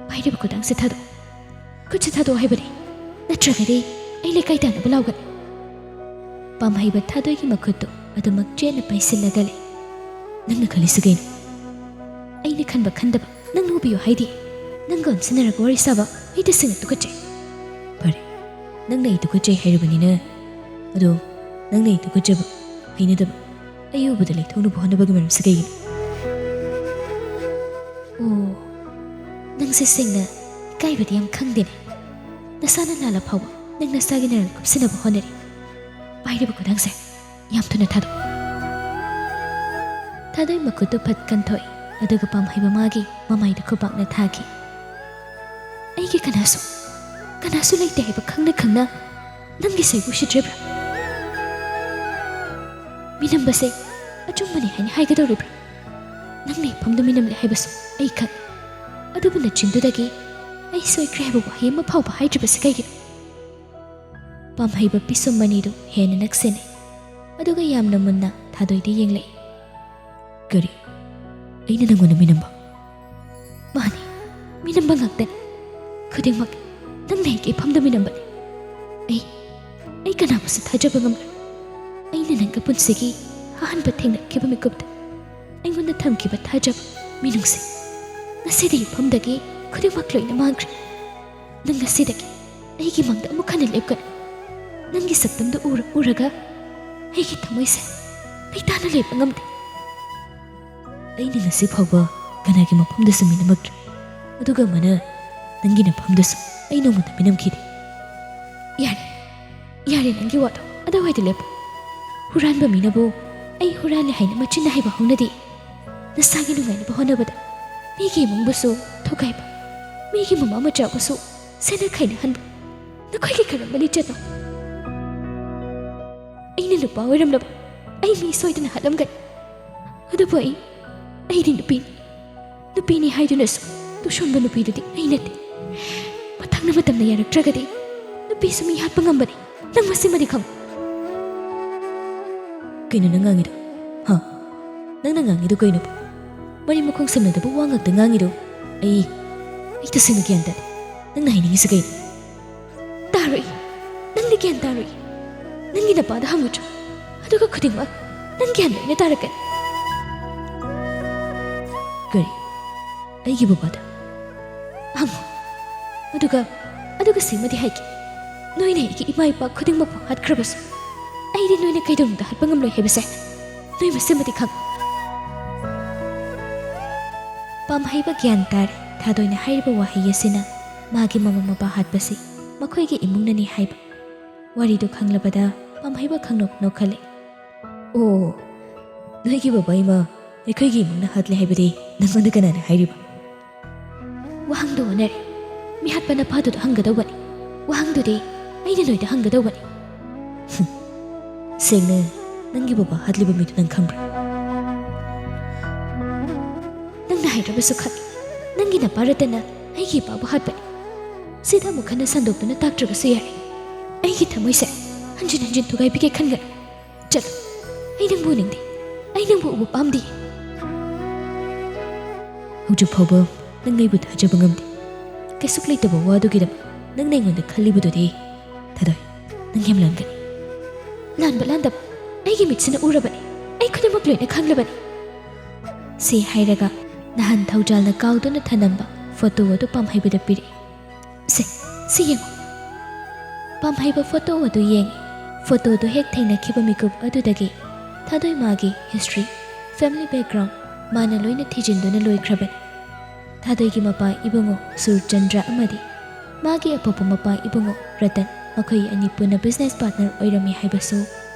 "ꯄꯥꯏꯔꯤꯕ ꯈꯨꯗꯥꯡꯁꯦ ꯊꯥꯗꯣꯛ꯫ ꯈꯨꯠꯁꯦ ꯊꯥꯗꯣꯛ ꯍꯥꯏꯕꯅꯤ, ꯅꯠꯇ꯭ꯔꯒꯗꯤ ꯑꯩ ꯂꯩꯀꯥꯏ ꯇꯥꯟꯅꯕ ꯂꯥꯎꯒꯅꯤ꯫" ꯄꯥꯝꯍꯩꯕ ꯊꯥꯗꯣꯏꯒꯤ ꯃꯈꯨꯠꯇꯨ ꯑꯗꯨꯃꯛ ꯆꯦꯠꯅ ꯄꯥꯏꯁꯤꯜꯂꯒ ꯂꯩ꯫ "ꯅꯪꯅ ꯈꯜꯂꯤꯁꯤ ꯀꯩꯅꯣ?" "ꯑꯩꯅ ꯈꯟꯕ ꯈꯟꯗꯕ ꯅꯪ ꯎꯕꯤꯌꯨ ꯍꯥꯏꯗꯤ? ꯅꯪꯒ ꯑꯣꯟꯁꯤꯟꯅꯔꯒ ꯋꯥꯔꯤ ꯁꯥꯕ ꯑꯩ ꯇꯁꯦꯡꯅ ꯇꯨꯀꯠꯆꯩ꯫" "ꯐꯔꯦ, ꯅꯪꯅ ꯑꯩ ꯇꯨꯀꯠꯆꯩ ꯍꯥꯏꯔꯕꯅꯤꯅ, ꯑꯗꯣ ꯅꯪꯅ ꯑꯩ ꯇꯨꯀꯠꯆꯕ ꯍꯩꯅꯗꯕ ꯑꯩ ꯎꯕꯗ ꯂꯩꯊꯣꯛꯅꯕ ꯍꯣꯠꯅꯕꯒꯤ ꯃꯔꯝꯁꯤ ꯀꯩꯒꯤꯅꯣ?" "ꯑꯣ, ꯅꯪꯁꯦ ꯁꯦꯡꯅ ꯏꯀꯥꯏꯕꯗꯤ ꯌꯥꯝ ꯈꯪꯗꯦꯅꯦ꯫ ꯅꯁꯥꯅ ꯂꯥꯜꯂ ꯐꯥꯎꯕ ꯅꯪ ꯅꯁꯥꯒꯤ ꯅꯔꯜ ꯀꯨꯞꯁꯤꯟꯅꯕ ꯍꯣꯠꯅꯔꯤ꯫ ꯄꯥꯏꯔꯤꯕ ꯈꯨꯗꯥꯡꯁꯦ ꯌꯥꯝ ꯊꯨꯅ ꯊꯥꯗꯣꯛ꯫" ꯊꯥꯗꯣꯏ ꯃꯈꯨꯠꯇꯨ ꯐꯠ ꯀꯟꯊꯣꯛꯏ, ꯑꯗꯨꯒ ꯄꯥꯝꯍꯩꯕ ꯃꯥꯒꯤ ꯃꯃꯥꯏꯗ ꯈꯨꯕꯥꯛꯅ ꯊꯥꯈꯤ꯫ "ꯑꯩꯒꯤ ꯀꯅꯥꯁꯨ, ꯀꯅꯥꯁꯨ ꯂꯩꯇꯦ ꯍꯥꯏꯕ ꯈꯪꯅ ꯈꯪꯅ ꯅꯪꯒꯤ ꯁꯔꯨꯛ ꯎꯁꯤꯠꯇ꯭ꯔꯤꯕ꯭ꯔꯥ? ꯃꯤꯅꯝꯕꯁꯦ ꯑꯆꯨꯝꯕꯅꯤ ꯍꯥꯏꯅ ꯍꯥꯏꯒꯗꯧꯔꯤꯕ꯭ꯔꯥ? ꯅꯪꯅ ꯏꯐꯝꯗ ꯃꯤꯅꯝꯂꯦ ꯍꯥꯏꯕꯁꯨ ꯑꯩ ꯈꯪꯏ꯫ ꯑꯗꯨꯕꯨ ꯅꯆꯤꯟꯗꯨꯗꯒꯤ ꯑꯩ ꯁꯣꯏꯈ꯭ꯔꯦ ꯍꯥꯏꯕ ꯋꯥꯍꯩ ꯑꯃ ꯐꯥꯎꯕ ꯍꯥꯏꯗ꯭ꯔꯤꯕꯁꯤ ꯀꯩꯒꯤꯅꯣ?" ꯄꯥꯝꯍꯩꯕ ꯄꯤꯁꯨꯝ ꯑꯅꯤꯗꯨ ꯍꯦꯟꯅ ꯅꯛꯁꯤꯟꯅꯩ, ꯑꯗꯨꯒ ꯌꯥꯝꯅ ꯃꯨꯟꯅ ꯊꯥꯗꯣꯏꯗ ꯌꯦꯡꯂꯛꯏ꯫ "ꯀꯔꯤ? ꯑꯩꯅ ꯅꯪꯉꯣꯟꯗ ꯃꯤꯅꯝꯕ?" "ꯃꯥꯅꯤ, ꯃꯤꯅꯝꯕ ꯉꯥꯛꯇꯅꯤ꯫ ꯈꯨꯗꯤꯡꯃꯛ ꯅꯪꯅ ꯑꯩꯒꯤ ꯏꯐꯝꯗ ꯃꯤꯅꯝꯕꯅꯤ꯫ ꯑꯩ, ꯑꯩ ꯀꯅꯥꯕꯨꯁꯨ ꯊꯥꯖꯕ ꯉꯝꯂꯣꯏ꯫ ꯑꯩꯅ ꯅꯪꯒ ꯄꯨꯟꯁꯤꯒꯤ ꯑꯍꯥꯟꯕ ꯊꯦꯡꯅꯈꯤꯕ ꯃꯤꯀꯨꯞꯇ ꯑꯩꯉꯣꯟꯗ ꯊꯝꯈꯤꯕ ꯊꯥꯖꯕ, ꯃꯤꯅꯨꯡꯁꯤ꯫ ꯉꯁꯤꯗꯤ ꯏꯐꯝꯗꯒꯤ ꯈꯨꯗꯤꯡꯃꯛ ꯂꯣꯏꯅ ꯃꯥꯡꯈ꯭ꯔꯦ꯫ ꯅꯪ ꯉꯁꯤꯗꯒꯤ ꯑꯩꯒꯤ ꯃꯪꯗ ꯑꯃꯨꯛ ꯍꯟꯅ ꯂꯦꯞꯀꯅꯨ꯫ ꯅꯪꯒꯤ ꯁꯛꯇꯝꯗꯨ ꯎꯔ ꯎꯔꯒ ꯑꯩꯒꯤ ꯊꯃꯣꯏꯁꯦ ꯂꯩꯇꯥꯅ ꯂꯩꯕ ꯉꯝꯗꯦ꯫ ꯑꯩꯅ ꯉꯁꯤ ꯐꯥꯎꯕ ꯀꯅꯥꯒꯤ ꯃꯐꯝꯗꯁꯨ ꯃꯤꯅꯝꯃꯛꯇ꯭ꯔꯤ꯫ ꯑꯗꯨꯒ ꯃꯅ ꯅꯪꯒꯤ ꯅꯐꯝꯗꯁꯨ ꯑꯩ ꯅꯣꯡꯃꯇ ꯃꯤꯅꯝꯈꯤꯗꯦ꯫ ꯌꯥꯔꯦ, ꯌꯥꯔꯦ, ꯅꯪꯒꯤ ꯋꯥꯗꯣ ꯑꯗꯨꯋꯥꯏꯗ ꯂꯦꯞꯄꯣ꯫ ꯍꯨꯔꯥꯟꯕ ꯃꯤꯅꯕꯨ "ꯑꯩ ꯍꯨꯔꯥꯜꯂꯦ" ꯍꯥꯏꯅ ꯃꯆꯤꯟꯅ ꯍꯥꯏꯕ ꯍꯧꯅꯗꯦ꯫ ꯅꯁꯥꯒꯤ ꯅꯨꯡꯉꯥꯏꯅꯕ ꯍꯣꯠꯅꯕꯗ ꯃꯤꯒꯤ ꯏꯃꯨꯡꯕꯨꯁꯨ ꯊꯨꯒꯥꯏꯕ, ꯃꯤꯒꯤ ꯃꯃꯥ ꯃꯆꯥꯕꯨꯁꯨ ꯁꯦꯟꯅ ꯈꯥꯏꯅꯍꯟꯕ, ꯅꯈꯣꯏꯒꯤ ꯀꯔꯝꯕ ꯂꯤꯆꯠꯅꯣ? ꯑꯩꯅ ꯅꯨꯄꯥ ꯑꯣꯏꯔꯝꯂꯕ ꯑꯩ ꯃꯤ ꯁꯣꯏꯗꯅ ꯍꯥꯠꯂꯝꯒꯅꯤ꯫ ꯑꯗꯨꯕꯨ ꯑꯩ, ꯑꯩꯗꯤ ꯅꯨꯄꯤꯅꯤ꯫ ꯅꯨꯄꯤꯅꯤ ꯍꯥꯏꯗꯨꯅꯁꯨ ꯇꯨꯁꯣꯟꯕ ꯅꯨꯄꯤꯗꯨꯗꯤ ꯑꯩ ꯅꯠꯇꯦ꯫ ꯃꯊꯪꯅ ꯃꯇꯝꯅ ꯌꯥꯔꯛꯇ꯭ꯔꯒꯗꯤ ꯅꯨꯄꯤꯁꯨ ꯃꯤ ꯍꯥꯠꯄ ꯉꯝꯕꯅꯤ꯫ ꯅꯪ ꯃꯁꯤꯃꯗꯤ ꯈꯪꯉꯨ꯫ ꯀꯩꯅꯣ ꯅꯪ ꯉꯥꯡꯉꯤꯗꯣ? ꯍꯥ? ꯅꯪꯅ ꯉꯥꯡꯉꯤꯗꯣ ꯀꯩꯅꯣꯕ? ꯃꯔꯤ ꯃꯈꯣꯡ ꯁꯝꯅꯗꯕ ꯋꯥ ꯉꯥꯛꯇ ꯉꯥꯡꯉꯤꯗꯣ? ꯑꯩ, ꯑꯩ ꯇꯁꯦꯡꯅ ꯒ꯭ꯌꯥꯟ ꯇꯥꯗꯦ꯫ ꯅꯪꯅ ꯍꯥꯏꯅꯤꯡꯉꯤꯁꯦ ꯀꯩꯅꯣ? ꯇꯥꯔꯣꯏ꯫ ꯅꯪꯗꯤ ꯒ꯭ꯌꯥꯟ ꯇꯥꯔꯣꯏ꯫ ꯅꯪꯒꯤ ꯅꯄꯥꯗ ꯍꯪꯉꯨꯆꯣ꯫ ꯑꯗꯨꯒ ꯈꯨꯗꯤꯡꯃꯛ ꯅꯪ ꯒ꯭ꯌꯥꯟ ꯂꯣꯏꯅ ꯇꯥꯔꯛꯀꯅꯤ꯫ ꯀꯔꯤ? ꯑꯩꯒꯤ ꯕꯕꯥꯗ? ꯍꯪꯉꯨ꯫ ꯑꯗꯨꯒ, ꯑꯗꯨꯒ ꯁꯤꯃꯗꯤ ꯍꯥꯏꯒꯦ꯫ ꯅꯣꯏꯅ ꯑꯩꯒꯤ ꯏꯃꯥ ꯏꯄꯥ ꯈꯨꯗꯤꯡꯃꯛꯄꯨ ꯍꯥꯠꯈ꯭ꯔꯕꯁꯨ, ꯑꯩꯗꯤ ꯅꯣꯏꯅ ꯀꯩꯗꯧꯅꯨꯡꯗ ꯍꯥꯠꯄ ꯉꯝꯂꯣꯏ ꯍꯥꯏꯕꯁꯦ ꯅꯣꯏ ꯃꯁꯤꯃꯗꯤ ꯈꯪꯉꯨ꯫ ꯄꯥꯝꯍꯩꯕ ꯒ꯭ꯌꯥꯟ ꯇꯥꯔꯦ꯫ ꯊꯥꯗꯣꯏꯅ ꯍꯥꯏꯔꯤꯕ ꯋꯥꯍꯩ ꯑꯁꯤꯅ ꯃꯥꯒꯤ ꯃꯃꯥ ꯃꯄꯥ ꯍꯥꯠꯄꯁꯤ ꯃꯈꯣꯏꯒꯤ ꯏꯃꯨꯡꯅꯅꯤ ꯍꯥꯏꯕ ꯋꯥꯔꯤꯗꯨ ꯈꯪꯂꯕꯗ ꯄꯥꯝꯍꯩꯕ ꯈꯪꯅꯣꯛ ꯅꯣꯛꯈꯠꯂꯦ꯫ "ꯑꯣ, ꯅꯣꯏꯒꯤ ꯕꯕꯥ ꯏꯃꯥ ꯑꯩꯈꯣꯏꯒꯤ ꯏꯃꯨꯡꯅ ꯍꯥꯠꯂꯦ ꯍꯥꯏꯕꯗꯤ ꯅꯪꯉꯣꯟꯗ ꯀꯅꯥꯅ ꯍꯥꯏꯔꯤꯕ?" ꯋꯥꯍꯪꯗꯨ ꯑꯣꯟꯅꯔꯦ꯫ ꯃꯤꯍꯥꯠꯄ ꯅꯄꯥꯗꯨꯗ ꯍꯪꯒꯗꯧꯕꯅꯤ꯫ ꯋꯥꯍꯪꯗꯨꯗꯤ ꯑꯩꯅ ꯅꯣꯏꯗ ꯍꯪꯒꯗꯧꯕꯅꯤ꯫ ꯁꯦꯡꯅ, ꯅꯪꯒꯤ ꯕꯕꯥ ꯍꯥꯠꯂꯤꯕ ꯃꯤꯗꯨ ꯅꯪ ꯈꯪꯕ꯭ꯔꯥ? ꯅꯪꯅ ꯍꯥꯏꯗ꯭ꯔꯕꯁꯨ ꯈꯪꯏ꯫ ꯅꯪꯒꯤ ꯅꯄꯥ ꯔꯇꯟꯅ ꯑꯩꯒꯤ ꯏꯄꯥꯕꯨ ꯍꯥꯠꯄꯅꯤ꯫ ꯁꯤꯗ ꯑꯃꯨꯛ ꯍꯟꯅ ꯁꯟꯗꯣꯛꯇꯨꯅ ꯇꯥꯛꯇ꯭ꯔꯕꯁꯨ ꯌꯥꯔꯦ꯫ ꯑꯩꯒꯤ ꯊꯃꯣꯏꯁꯦ ꯍꯟꯖꯤꯟ ꯍꯟꯖꯤꯟ ꯊꯨꯒꯥꯏꯕꯤꯒꯦ ꯈꯟꯒꯅꯨ꯫ ꯆꯠꯂꯨ꯫ ꯑꯩ ꯅꯪꯕꯨ ꯎꯅꯤꯡꯗꯦ꯫ ꯑꯩ ꯅꯪꯕꯨ ꯎꯕ ꯄꯥꯝꯗꯦ꯫ ꯍꯧꯖꯤꯛ ꯐꯥꯎꯕ ꯅꯪ ꯑꯩꯕꯨ ꯊꯥꯖꯕ ꯉꯝꯗꯦ꯫ ꯀꯩꯁꯨ ꯂꯩꯇꯕ ꯋꯥꯗꯨꯒꯤꯗꯃꯛ ꯅꯪꯅ ꯑꯩꯉꯣꯟꯗ ꯈꯜꯂꯤꯕꯗꯨꯗꯤ, ꯊꯥꯗꯣꯏ, ꯅꯪ ꯌꯥꯝ ꯂꯥꯟꯒꯅꯤ꯫ ꯂꯥꯟꯕ ꯂꯥꯟꯗꯕ ꯑꯩꯒꯤ ꯃꯤꯠꯁꯤꯅ ꯎꯔꯕꯅꯤ꯫ ꯑꯩ ꯈꯨꯗꯤꯡꯃꯛ ꯂꯣꯏꯅ ꯈꯪꯂꯕꯅꯤ꯫ ꯁꯤ ꯍꯥꯏꯔꯒ ꯅꯍꯥꯟ ꯊꯧꯖꯥꯜꯅ ꯀꯥꯎꯗꯨꯅ ꯊꯅꯝꯕ ꯐꯣꯇꯣ ꯑꯗꯨ ꯄꯥꯝꯍꯩꯕꯗ ꯄꯤꯔꯛꯏ꯫ "ꯁꯦ, ꯁꯤ ꯌꯦꯡꯉꯨ꯫" ꯄꯥꯝꯍꯩꯕ ꯐꯣꯇꯣ ꯑꯗꯨ ꯌꯦꯡꯉꯤ꯫ ꯐꯣꯇꯣꯗꯨ ꯍꯦꯛ ꯊꯦꯡꯅꯈꯤꯕ ꯃꯤꯀꯨꯞ ꯑꯗꯨꯗꯒꯤ ꯊꯥꯗꯣꯏ ꯃꯥꯒꯤ history, family background ꯃꯥꯅ ꯂꯣꯏꯅ ꯊꯤꯖꯤꯟꯗꯨꯅ ꯂꯣꯏꯈ꯭ꯔꯕꯅꯤ꯫ ꯊꯥꯗꯣꯏꯒꯤ ꯃꯄꯥ ꯏꯕꯨꯡꯉꯣ ꯁꯨꯔꯆꯟꯗ꯭ꯔ ꯑꯃꯗꯤ ꯃꯥꯒꯤ ꯑꯄꯣꯛꯄ ꯃꯄꯥ ꯏꯕꯨꯡꯉꯣ ꯔꯇꯟ, ꯃꯈꯣꯏ ꯑꯅꯤ ꯄꯨꯟꯅ business partner ꯑꯣꯏꯔꯝꯃꯤ ꯍꯥꯏꯕꯁꯨ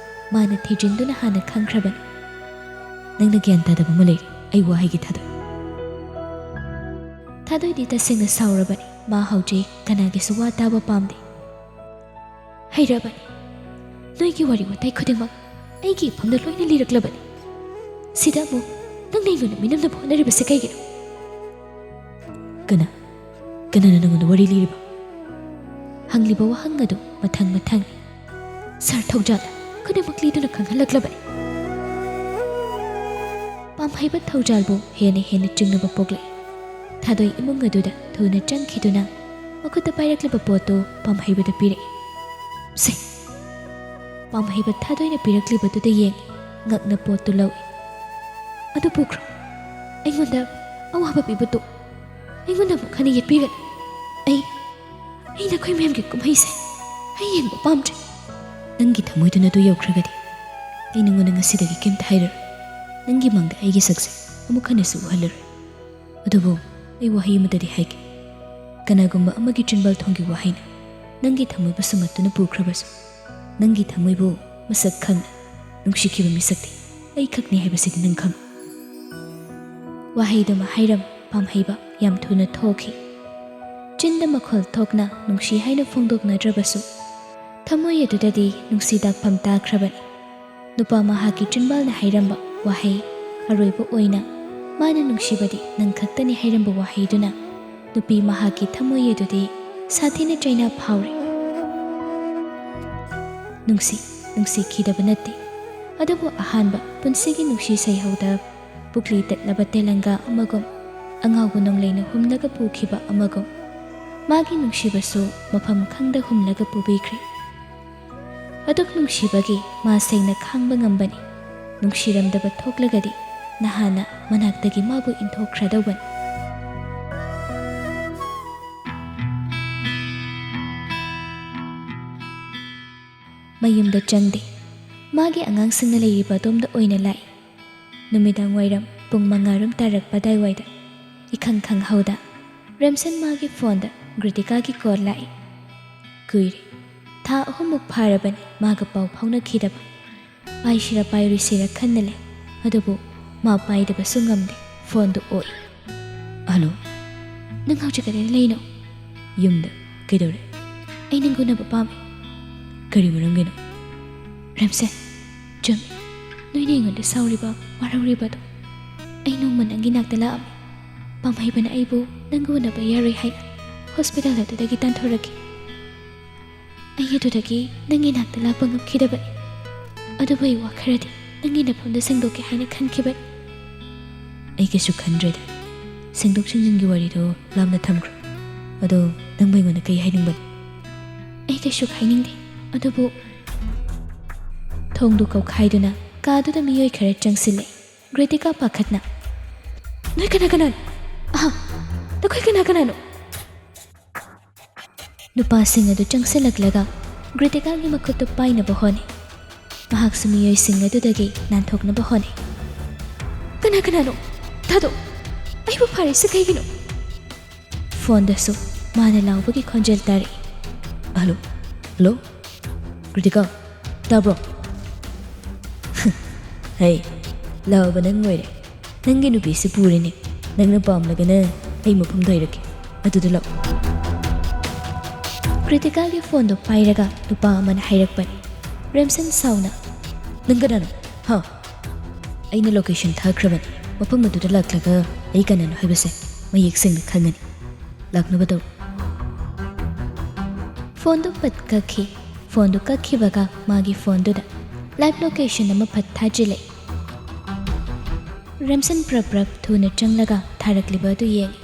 ꯃꯥꯅ ꯊꯤꯖꯤꯟꯗꯨꯅ ꯍꯥꯟꯅ ꯈꯪꯈ꯭ꯔꯕꯅꯤ꯫ "ꯅꯪꯅ ꯒ꯭ꯌꯥꯟ ꯇꯥꯗꯕ ꯑꯃ ꯂꯩꯔꯦ꯫ ꯑꯩ ꯋꯥ ꯍꯥꯏꯒꯦ, ꯊꯥꯗꯣꯏ꯫" ꯊꯥꯗꯣꯏꯗꯤ ꯇꯁꯦꯡꯅ ꯁꯥꯎꯔꯕꯅꯤ꯫ ꯃꯥ ꯍꯧꯖꯤꯛ ꯀꯅꯥꯒꯤꯁꯨ ꯋꯥ ꯇꯥꯕ ꯄꯥꯝꯗꯦ꯫ "ꯍꯩꯔꯕꯅꯤ꯫ ꯅꯣꯏꯒꯤ ꯋꯥꯔꯤ ꯋꯥꯇꯥꯏ ꯈꯨꯗꯤꯡꯃꯛ ꯑꯩꯒꯤ ꯏꯐꯝꯗ ꯂꯣꯏꯅ ꯂꯤꯔꯛꯂꯕꯅꯤ꯫ ꯁꯤꯗ ꯑꯃꯨꯛ ꯅꯪꯅ ꯑꯩꯉꯣꯟꯗ ꯃꯤꯅꯝꯅꯕ ꯍꯣꯠꯅꯔꯤꯕꯁꯦ ꯀꯩꯒꯤꯅꯣ?" "ꯀꯅꯥ, ꯀꯅꯥꯅ ꯅꯪꯉꯣꯟꯗ ꯋꯥꯔꯤ ꯂꯤꯔꯤꯕ?" ꯍꯪꯂꯤꯕ ꯋꯥꯍꯪ ꯑꯗꯨ ꯃꯊꯪ ꯃꯊꯪ ꯁꯥꯔ ꯊꯧꯖꯥꯜꯅ ꯈꯨꯗꯤꯡꯃꯛ ꯂꯤꯗꯨꯅ ꯈꯪꯍꯜꯂꯛꯂꯕꯅꯤ꯫ ꯄꯥꯝꯍꯩꯕ ꯊꯧꯖꯥꯜꯕꯨ ꯍꯦꯟꯅ ꯍꯦꯟꯅ ꯆꯤꯡꯅꯕ ꯄꯣꯛꯂꯛꯏ꯫ ꯊꯥꯗꯣꯏ ꯏꯃꯨꯡ ꯑꯗꯨꯗ ꯊꯨꯅ ꯆꯪꯈꯤꯗꯨꯅ ꯃꯈꯨꯠꯇ ꯄꯥꯏꯔꯛꯂꯤꯕ ꯄꯣꯠꯇꯨ ꯄꯥꯝꯍꯩꯕꯗ ꯄꯤꯔꯛꯏ꯫ "ꯁꯦ꯫" ꯄꯥꯝꯍꯩꯕ ꯊꯥꯗꯣꯏꯅ ꯄꯤꯔꯛꯂꯤꯕꯗꯨꯗ ꯌꯦꯡꯉꯤ꯫ ꯉꯛꯅ ꯄꯣꯠꯇꯨ ꯂꯧꯏ꯫ "ꯑꯗꯨ ꯄꯨꯈ꯭ꯔꯣ꯫ ꯑꯩꯉꯣꯟꯗ ꯑꯋꯥꯕ ꯄꯤꯕ ꯇꯣꯛꯎ꯫ ꯑꯩꯉꯣꯟꯗ ꯑꯃꯨꯛ ꯍꯟꯅ ꯌꯦꯠꯄꯤꯒꯅꯨ꯫ ꯑꯩ, ꯑꯩ ꯅꯈꯣꯏ ꯃꯌꯥꯝꯒꯤ ꯀꯨꯝꯍꯩꯁꯦ ꯑꯩ ꯌꯦꯡꯕ ꯄꯥꯝꯗ꯭ꯔꯦ꯫" "ꯅꯪꯒꯤ ꯊꯃꯣꯏꯗꯨꯅ ꯑꯗꯨ ꯌꯧꯈ꯭ꯔꯒꯗꯤ ꯑꯩ ꯅꯉꯣꯟꯗ ꯉꯁꯤꯗꯒꯤ ꯀꯩꯝꯇ ꯍꯥꯏꯔꯔꯣꯏ꯫ ꯅꯪꯒꯤ ꯃꯪꯗ ꯑꯩꯒꯤ ꯁꯛꯁꯦ ꯑꯃꯨꯛ ꯍꯟꯅꯁꯨ ꯎꯍꯜꯂꯔꯣꯏ꯫ ꯑꯗꯨꯕꯨ ꯑꯩ ꯋꯥꯍꯩ ꯑꯃꯗꯗꯤ ꯍꯥꯏꯒꯦ꯫ ꯀꯅꯥꯒꯨꯝꯕ ꯑꯃꯒꯤ ꯆꯤꯟꯕꯥꯜ ꯊꯣꯡꯒꯤ ꯋꯥꯍꯩꯅ ꯅꯪꯒꯤ ꯊꯃꯣꯏꯕꯨ ꯁꯨꯝꯍꯠꯇꯨꯅ ꯄꯨꯈ꯭ꯔꯕꯁꯨ, ꯅꯪꯒꯤ ꯊꯃꯣꯏꯕꯨ ꯃꯁꯛ ꯈꯪꯅ ꯅꯨꯡꯁꯤꯈꯤꯕ ꯃꯤꯁꯛꯇꯤ ꯑꯩꯈꯛꯅꯤ ꯍꯥꯏꯕꯁꯤꯗꯤ ꯅꯪ ꯈꯪ꯫" ꯋꯥꯍꯩꯗꯨꯃ ꯍꯥꯏꯔꯝ ꯄꯥꯝꯍꯩꯕ ꯌꯥꯝ ꯊꯨꯅ ꯊꯣꯛꯈꯤ꯫ ꯆꯤꯟꯗ ꯃꯈꯣꯜ ꯊꯣꯛꯅ ꯅꯨꯡꯁꯤ ꯍꯥꯏꯅ ꯐꯣꯡꯗꯣꯛꯅꯗ꯭ꯔꯕꯁꯨ, ꯊꯃꯣꯏ ꯑꯗꯨꯗꯗꯤ ꯅꯨꯡꯁꯤ ꯗꯥꯛꯐꯝ ꯇꯥꯈ꯭ꯔꯕꯅꯤ꯫ ꯅꯨꯄꯥ ꯃꯍꯥꯛꯀꯤ ꯆꯤꯟꯕꯥꯜꯅ ꯍꯥꯏꯔꯝꯕ ꯋꯥꯍꯩ, ꯑꯔꯣꯏꯕ ꯑꯣꯏꯅ ꯃꯥꯅ ꯅꯨꯡꯁꯤꯕꯗꯤ ꯅꯪ ꯈꯛꯇꯅꯤ ꯍꯥꯏꯔꯝꯕ ꯋꯥꯍꯩꯗꯨꯅ ꯅꯨꯄꯤ ꯃꯍꯥꯛꯀꯤ ꯊꯃꯣꯏ ꯑꯗꯨꯗꯤ ꯁꯥꯊꯤꯅ ꯆꯩꯅꯥ ꯐꯥꯎꯔꯦ꯫ ꯅꯨꯡꯁꯤ, ꯅꯨꯡꯁꯤꯈꯤꯗꯕ ꯅꯠꯇꯦ, ꯑꯗꯨꯕꯨ ꯑꯍꯥꯟꯕ ꯄꯨꯟꯁꯤꯒꯤ ꯅꯨꯡꯁꯤ ꯁꯩꯍꯧꯗ ꯄꯨꯛꯂꯤ ꯇꯠꯂꯕ ꯇꯦꯂꯪꯒꯥ ꯑꯃꯒꯨꯝ, ꯑꯉꯥꯎꯕ ꯅꯣꯡꯂꯩꯅ ꯍꯨꯝꯂꯒ ꯄꯨꯈꯤꯕ ꯑꯃꯒꯨꯝ, ꯃꯥꯒꯤ ꯅꯨꯡꯁꯤꯕꯁꯨ ꯃꯐꯝ ꯈꯪꯗ ꯍꯨꯝꯂꯒ ꯄꯨꯕꯤꯈ꯭ꯔꯦ꯫ ꯑꯗꯨꯛ ꯅꯨꯡꯁꯤꯕꯒꯤ ꯃꯥ ꯁꯦꯡꯅ ꯈꯥꯡꯕ ꯉꯝꯕꯅꯤ꯫ ꯅꯨꯡꯁꯤꯔꯝꯗꯕ ꯊꯣꯛꯂꯒꯗꯤ ꯅꯍꯥꯟꯅ ꯃꯅꯥꯛꯇꯒꯤ ꯃꯥꯕꯨ ꯏꯟꯊꯣꯛꯈ꯭ꯔꯗꯧꯕꯅꯤ꯫ ꯃꯌꯨꯝꯗ ꯆꯪꯗꯦ꯫ ꯃꯥꯒꯤ ꯑꯉꯥꯡꯁꯤꯡꯅ ꯂꯩꯔꯤꯕ ꯑꯗꯣꯝꯗ ꯑꯣꯏꯅ ꯂꯥꯛꯏ꯫ ꯅꯨꯃꯤꯗꯥꯡ ꯋꯥꯏꯔꯝ ꯄꯨꯡ ꯃꯉꯥ ꯔꯣꯝ ꯇꯥꯔꯛꯄ ꯑꯗꯥꯏꯋꯥꯏꯗ ꯏꯈꯪ ꯈꯪꯍꯧꯗ ꯔꯦꯝꯁꯟ ꯃꯥꯒꯤ ꯐꯣꯟꯗ ꯒ꯭ꯔꯤꯇꯤꯀꯥꯒꯤ ꯀꯣꯜ ꯂꯥꯛꯏ꯫ ꯀꯨꯏꯔꯦ, ꯊꯥ ꯑꯍꯨꯝꯃꯨꯛ ꯐꯥꯔꯕꯅꯤ ꯃꯥꯒ ꯄꯥꯎ ꯐꯥꯎꯅꯈꯤꯗꯕ꯫ ꯄꯥꯏꯁꯤꯔ ꯄꯥꯏꯔꯣꯏꯁꯤꯔ ꯈꯟꯅ ꯂꯩ, ꯑꯗꯨꯕꯨ ꯃꯥ ꯄꯥꯏꯗꯕꯁꯨ ꯉꯝꯗꯦ, ꯐꯣꯟꯗꯨ ꯑꯣꯛꯏ꯫ "ꯍꯜꯂꯣ, ꯅꯪ ꯍꯧꯖꯤꯛ ꯀꯗꯥꯏꯗ ꯂꯩꯅꯣ?" "ꯌꯨꯝꯗ꯫ ꯀꯩꯗꯧꯔꯦ?" "ꯑꯩ ꯅꯪ ꯎꯅꯕ ꯄꯥꯝꯃꯤ꯫" "ꯀꯔꯤ ꯃꯔꯝꯒꯤꯅꯣ?" "ꯔꯦꯝꯁꯟ, ꯆꯨꯝꯃꯤ, ꯅꯣꯏꯅ ꯑꯩꯉꯣꯟꯗ ꯁꯥꯎꯔꯤꯕ, ꯋꯥꯔꯧꯔꯤꯕꯗꯣ꯫ ꯑꯩ ꯅꯣꯡꯃ ꯅꯪꯒꯤ ꯅꯥꯛꯇ ꯂꯥꯛꯑꯝꯃꯤ꯫ ꯄꯥꯝꯍꯩꯕꯅ ꯑꯩꯕꯨ ꯅꯪꯒ ꯎꯅꯕ ꯌꯥꯔꯣꯏ ꯍꯥꯏꯅ ꯍꯣꯁꯄꯤꯇꯥꯜ ꯑꯗꯨꯗꯒꯤ ꯇꯥꯟꯊꯣꯔꯛꯈꯤ꯫ ꯑꯩ ꯑꯗꯨꯗꯒꯤ ꯅꯪꯒꯤ ꯅꯥꯛꯇ ꯂꯥꯛꯄ ꯉꯝꯈꯤꯗꯕꯅꯤ꯫ ꯑꯗꯨꯕꯨ ꯑꯩ ꯋꯥꯈꯔꯗꯤ ꯅꯪꯒꯤ ꯅꯐꯝꯗ ꯁꯦꯡꯗꯣꯛꯀꯦ ꯍꯥꯏꯅ ꯈꯟꯈꯤꯕꯅꯤ꯫" "ꯑꯩ ꯀꯩꯁꯨ ꯈꯟꯗ꯭ꯔꯦꯗ꯫ ꯁꯦꯡꯗꯣꯛ ꯁꯦꯡꯖꯤꯟꯒꯤ ꯋꯥꯔꯤꯗꯣ ꯂꯥꯞꯅ ꯊꯝꯈ꯭ꯔꯣ꯫ ꯑꯗꯣ ꯅꯪꯕꯨ ꯑꯩꯉꯣꯟꯗ ꯀꯩ ꯍꯥꯏꯅꯤꯡꯕꯅꯣ?" "ꯑꯩ ꯀꯩꯁꯨ ꯍꯥꯏꯅꯤꯡꯗꯦ, ꯑꯗꯨꯕꯨ..." ꯊꯣꯡꯗꯨ ꯀꯧꯈꯥꯏꯗꯨꯅ ꯀꯥꯗꯨꯗ ꯃꯤꯑꯣꯏ ꯈꯔ ꯆꯪꯁꯤꯜꯂꯦ꯫ ꯒ꯭ꯔꯤꯇꯤꯀꯥ ꯄꯥꯈꯠꯅ, "ꯅꯣꯏ ꯀꯅꯥ ꯀꯅꯥꯅꯣ? ꯑꯍꯥ, ꯅꯈꯣꯏ ꯀꯅꯥ ꯀꯅꯥꯅꯣ?" ꯅꯨꯄꯥꯁꯤꯡ ꯑꯗꯨ ꯆꯪꯁꯤꯜꯂꯛꯂꯒ ꯒ꯭ꯔꯤꯇꯤꯀꯥꯒꯤ ꯃꯈꯨꯠꯇꯨ ꯄꯥꯏꯅꯕ ꯍꯣꯠꯅꯩ꯫ ꯃꯍꯥꯛꯁꯨ ꯃꯤꯑꯣꯏꯁꯤꯡ ꯑꯗꯨꯗꯒꯤ ꯅꯥꯟꯊꯣꯛꯅꯕ ꯍꯣꯠꯅꯩ꯫ "ꯀꯅꯥ ꯀꯅꯥꯅꯣ? ꯊꯥꯗꯣꯛ! ꯑꯩꯕꯨ ꯐꯥꯔꯤꯁꯤ ꯀꯩꯒꯤꯅꯣ?" ꯐꯣꯟꯗꯁꯨ ꯃꯥꯅ ꯂꯥꯎꯕꯒꯤ ꯈꯣꯟꯖꯦꯜ ꯇꯥꯔꯛꯏ꯫ "ꯍꯜꯂꯣ, ꯍꯜꯂꯣ, ꯀ꯭ꯔꯤꯇꯤꯀꯥ, ꯇꯥꯕ꯭ꯔꯣ?" "ꯍꯩ, ꯂꯥꯎꯕ ꯅꯪ ꯑꯣꯏꯔꯦ꯫ ꯅꯪꯒꯤ ꯅꯨꯄꯤꯁꯤ ꯄꯨꯔꯤꯅꯦ꯫ ꯅꯪꯅ ꯄꯥꯝꯂꯒꯅ ꯑꯩ ꯃꯐꯝꯗ ꯍꯥꯏꯔꯛꯀꯦ꯫ ꯑꯗꯨꯗ ꯂꯥꯛꯑꯣ꯫" ꯀ꯭ꯔꯤꯇꯤꯀꯥꯒꯤ ꯐꯣꯟꯗꯣ ꯄꯥꯏꯔꯒ ꯅꯨꯄꯥ ꯑꯃꯅ ꯍꯥꯏꯔꯛꯄꯅꯤ꯫ ꯔꯦꯝꯁꯟ ꯁꯥꯎꯅ, "ꯅꯪ ꯀꯅꯥꯅꯣ? ꯍꯥ?" "ꯑꯩꯅ ꯂꯣꯀꯦꯁꯟ ꯊꯥꯈ꯭ꯔꯕꯅꯤ꯫ ꯃꯐꯝ ꯑꯗꯨꯗ ꯂꯥꯛꯂꯒ ꯑꯩ ꯀꯅꯥꯅꯣ ꯍꯥꯏꯕꯁꯦ ꯃꯌꯦꯛ ꯁꯦꯡꯅ ꯈꯪꯒꯅꯤ꯫ ꯂꯥꯛꯅꯕ ꯇꯧ꯫" ꯐꯣꯟꯗꯨ ꯄꯠ ꯀꯛꯈꯤ꯫ ꯐꯣꯟꯗꯨ ꯀꯛꯈꯤꯕꯒ ꯃꯥꯒꯤ ꯐꯣꯟꯗꯨꯗ ꯂꯥꯏꯚ ꯂꯣꯀꯦꯁꯟ ꯑꯃ ꯐꯠ ꯊꯥꯖꯤꯜꯂꯛꯏ꯫ ꯔꯦꯝꯁꯟ ꯄ꯭ꯔꯞ ꯄ꯭ꯔꯞ ꯊꯨꯅ ꯆꯪꯂꯒ ꯊꯥꯔꯛꯂꯤꯕ ꯑꯗꯨ ꯌꯦꯡꯉꯤ꯫